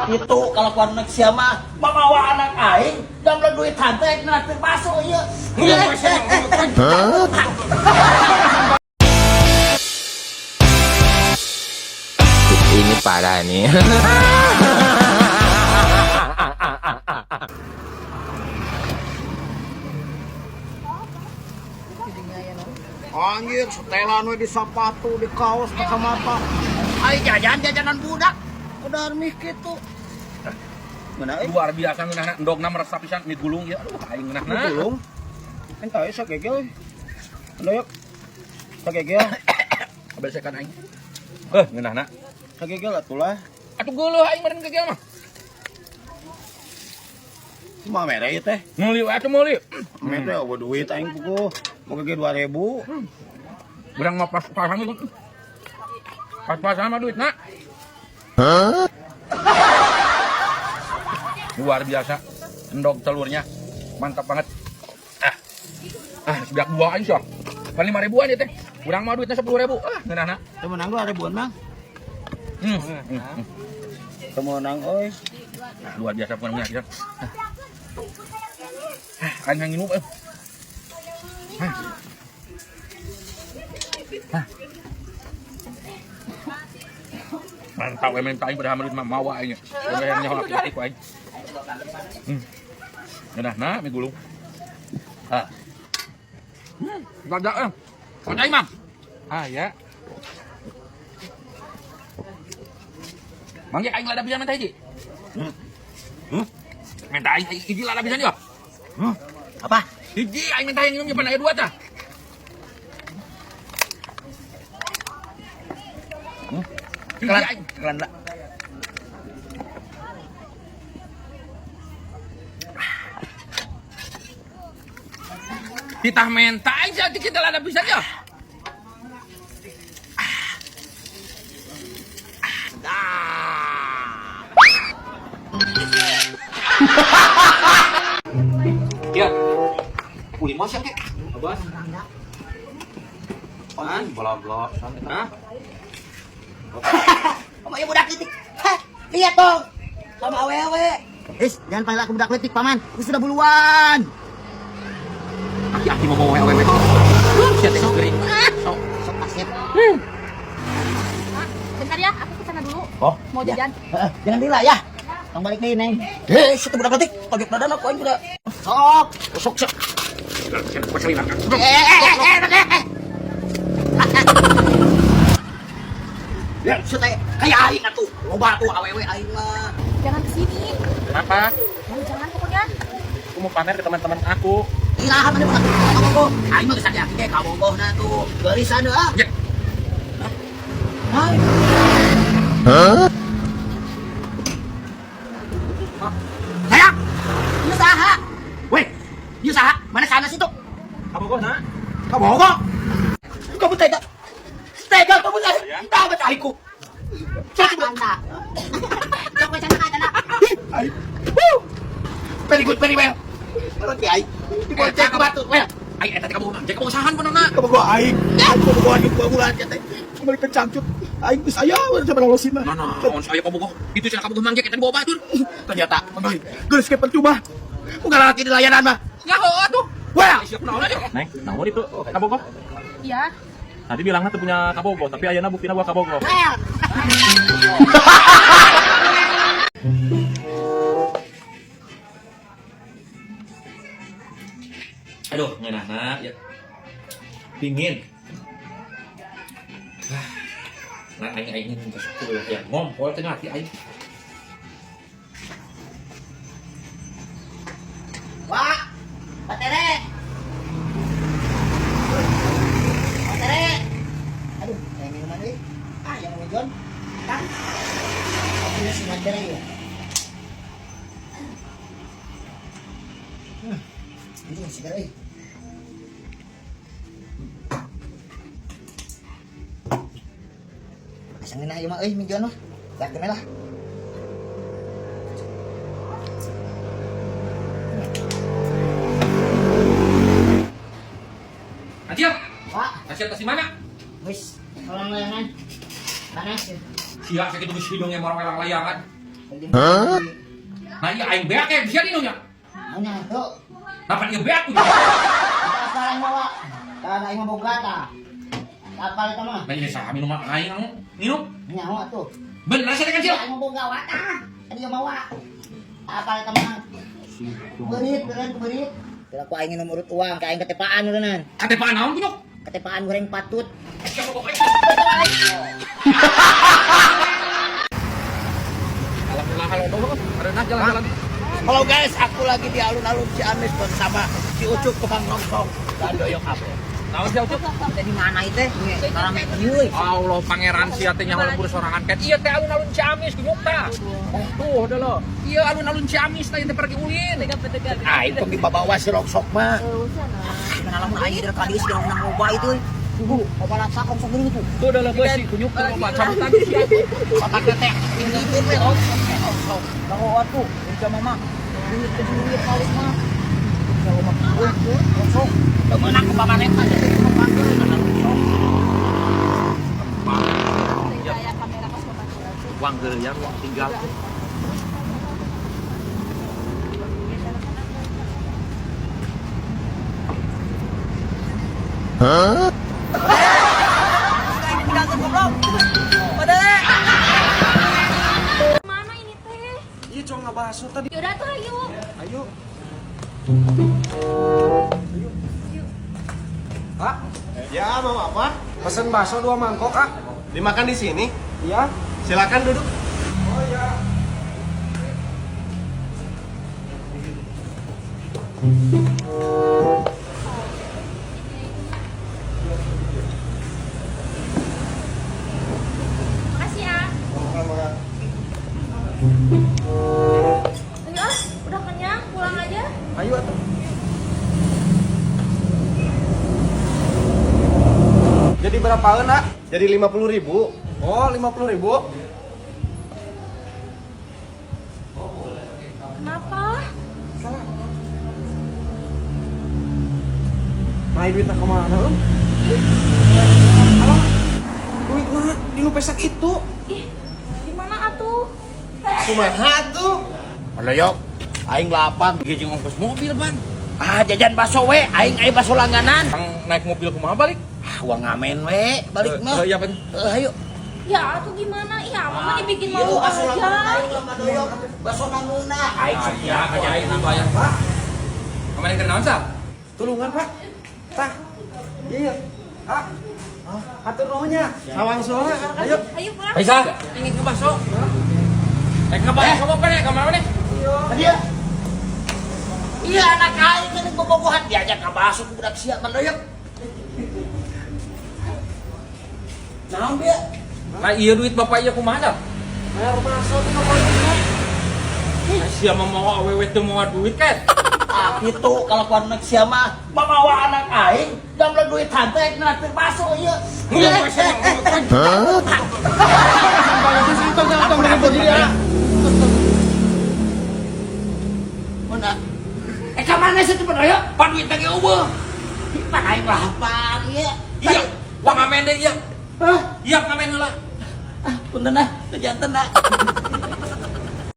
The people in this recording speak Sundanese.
Itu kalau kuan nek sia mah mamawa anak aing dan duit hante nraktir bakso ieu. Ini parah nih. Anjir, setelan we di sepatu, di kaos, kacamata. Ai jajan jajanan budak. Udah mih kitu. Mana euy? Luar biasa ngeunahna endogna meresap pisan mie gulung ya. Aduh aing ngeunahna. Gulung. Entah ya sagegel. Anu yuk. Sagegel. Kabesekan aing. Eh ngeunahna. Sagegel atuh lah. Atuh geuleuh aing meureun gegel mah. Cuma mere ieu teh. Meuli we atuh meuli. Mere teh eueuh duit aing puguh. Mau gege 2000. Urang mah pas-pasan itu. Pas-pasan mah duitna. Luar biasa. Endog telurnya mantap banget. Ah, sebeak dua aing sih. Paling 5 ribuan ya teh. Urang mah duitnya 10.000. Ah, ngeunahna. Teu meunang 2000-an Mang. Teu meunang euy. Luar biasa bukan punya. Ah, aing nginum eh. Ah. Mantap we minta aing pada duit mah mawa aing. Urang yang nyaho laki-laki ku aing. Ngeunahna mie gulung. Ah. Lada eh. Lada aing mah. Ah ya. Mangge aing lada pisan minta hiji. Minta aing hiji lada pisan ya. Apa? Hiji aing minta yang minum aya dua tah. Hiji Kelan, aing. kelan lah. Titah menta aing sia kita lada pisan ya. Ya. Ulin mau siang kek. Abas. Apaan? Bolog-bolog. Hah? Sama ieu budak leutik. Hah, lihat dong. Sama awewe. Is, jangan panggil aku budak leutik, Paman. Aku sudah buluan. Aki-aki mau bawa awewe. Sia teh geuring. Sok. Sok asep. Bentar ya, aku kesana dulu. Oh, Mau ya. jajan. Heeh, jangan lila ya. Tong balik deui, Neng. Eh, situ budak leutik. Pojok dadana ku aing budak. Sok, sok sok. Eh, eh, eh, eh, eh, eh. Ya, situ teh kayak aing atuh. Loba tuh awewe aing mah. Jangan kesini. Kenapa? Mau jangan pokoknya. Aku mau pamer ke teman-teman aku. Iraha mana budak kabogoh. Aing mah geus aki ge kabogohna tuh. Geulisan ah. Ya. Hai. Sayang. Ieu saha? Weh, ieu saha? Mana sana situ? Kabogoh, nak. Kabogoh. Kamu tega. Tega kamu saya. Tamat aingku. Anda. Very good, very well. Ngerti aing. Dibonceng ke batu. Well, Aing eta teh kabogoh, Mang. Kabogoh sahan benerna. Kabogoh aing. Aing kabogoh aing 2 bulan ya teh. Kembali ke cangcut. Aing geus aya we sampai lolosin mah. Nah, naon saya kabogoh. Itu cenah kabogoh Mang Jack eta dibawa batur. Ternyata aing geus ke percuma. Bukan lagi di layanan mah. Nyaho atuh. Well, Siap naon aja. Neng, naon itu kabogoh? Iya. Tadi bilangnya tuh punya kabogoh, tapi ayana buktina gua kabogoh. Aduh, ngeunahna ya. Dingin. Nah, aing aing geus ya ngompol teh ngati aing. Wah, Pak Tere. Pak Tere. Aduh, yang minuman euy. Ah, yang mau John. Kang. Aku si Pak Tere ya. Ini segar euy. Asa ngeunah ieu mah euy minjon mah. Lihat lah. Acil, Pak, Acil tas di mana? wis, tolong layangan. Panas ya. Sia sakitu geus hidungnya marang layangan. Hah? Nah iya aing beak ya bisa dinunya. Nya tuh. Napa ieu beak ku? Apa aing mawa? Tah aing mah boga tah. Apa eta mah? Nah iya saha minum aing anu minum. Nyawa tuh. Bener sih kan Aing mah boga wa tah. Tadi mawa. Apa eta mah? Berit, berit, berit. Kira ku aing minum urut uang, ka aing ketepaan urunan. Ketepaan naon kunyuk? Ketepaan goreng patut. Alhamdulillah kalau ada jalan-jalan. Halo guys, aku lagi di alun-alun Ciamis bersama si Ucup tukang rongsok dan Doyok Abe. Naon si Ucup? Teh di mana itu? Rame kieu. Allah pangeran sia teh nyaho lembur sorangan kan. Iya teh alun-alun Ciamis kunyuk tah. Tuh udah lo. Iya alun-alun Ciamis teh teh pergi ulin. Ah, itu di bawah si rongsok mah. Gimana lamun aing dari kali geus menang loba itu. Tunggu, loba laksa rongsok geuning itu. Tuh udah lo si kunyuk tuh loba cabutan sia. Otakna teh ini we rongsok rongsok. Bawa atuh, jam mama. Duit ke duit kawin mah. Kalau mah rongsok. Teu meunang ku pamarentah jadi kembangkeun kana rongsok. Uang geulian, uang tinggal. Hah? Mana ini teh? Iya, cuma nggak bakso tadi. Yaudah tuh ayo. Ayo. Ayo. Pak, Ya, mau apa? pesen bakso 2 mangkok, ah. Dimakan di sini. Iya. Silakan duduk. Oh iya. Makasih ya. Ayo ah, udah kenyang, pulang aja. Ayo atuh. Jadi berapaan, nak? Jadi 50.000. Oh, 50.000. Kenapa? Salah. Nah, duitnya kemana, Om? Alah, duitnya di nu pesak itu. Ih, gimana atuh? Kumaha tuh? Doyok, aing lapar. Ieu jeung ongkos mobil, Ban. Ah, jajan bakso we, aing aya bakso langganan. Kang naik mobil kumaha balik? Ah, uang ngamen we, balik mah. Iya, Pan. Ayo. Ya atuh gimana? Iya, mama dibikin Iya, malu bakso aja. langganan aing lah Doyok. Bakso nanguna. Aing Iya, aing bayar, Pak. Kemarin keur naon, Sal? Tulungan, Pak. Tah. Iya. Ah. Atur nuhunnya. Sawang soalnya. Ayo. Ayo pulang. Hai, Sal. Ingin ke bakso. Eh, ke bakso apa nih? Ke mana nih? Dia. Iya anak aing ini bobogohan diajak ke bakso ku budak sia Mang Doyok. Naon dia? Nah, iya duit bapak iya kumaha, Sal? Bayar bakso tuh nomor. Nah, sia mah mau awewe teu mawa duit kan? Ah, gitu kalau kuan anak sia mah mamawa anak aing damel duit hante nraktir bakso ieu. Hah? Mana? Eh ka mana sih teh Doyok? Pan duit lagi eueuh. Pan aing lapar ieu. Iya, wah ngamen deh iya. Hah? Iya ngamen heula. Ah, punten ah, teu janten ah.